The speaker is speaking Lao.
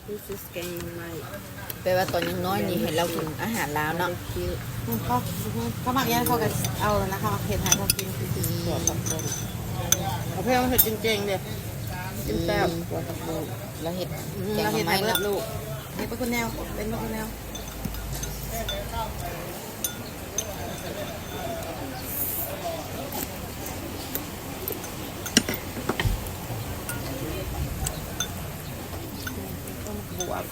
This is ແກງໜໍ່ໄມ້ ແປວ່າຕອນຍັງນ້ອຍນີ້ໃຫ້ລາວກິນອາຫານລາວເນາະ. ອືມ ເຂົາ ເຂົາມັກຫຍັງເຂົາກໍເອົານະ ເຂົາເຮັດໃຫ້ເຂົາກິນ. ອືມ ຕົວຜັກບົ້ງ ເອົາເພິ່ນເຮັດເກັ່ງໆເດ້ ກິນແຊບ. ອືມ ຕົວຜັກບົ້ງ ລາວເຮັດ ອືມ ແກງໜໍ່ໄມ້ເນາະ ລາວເຮັດໃຫ້ເບິດລູກ ເຮັດເບິດທຸກແນວ ເປັນເບິດທຸກແນວ. ຕົ້ນບວບ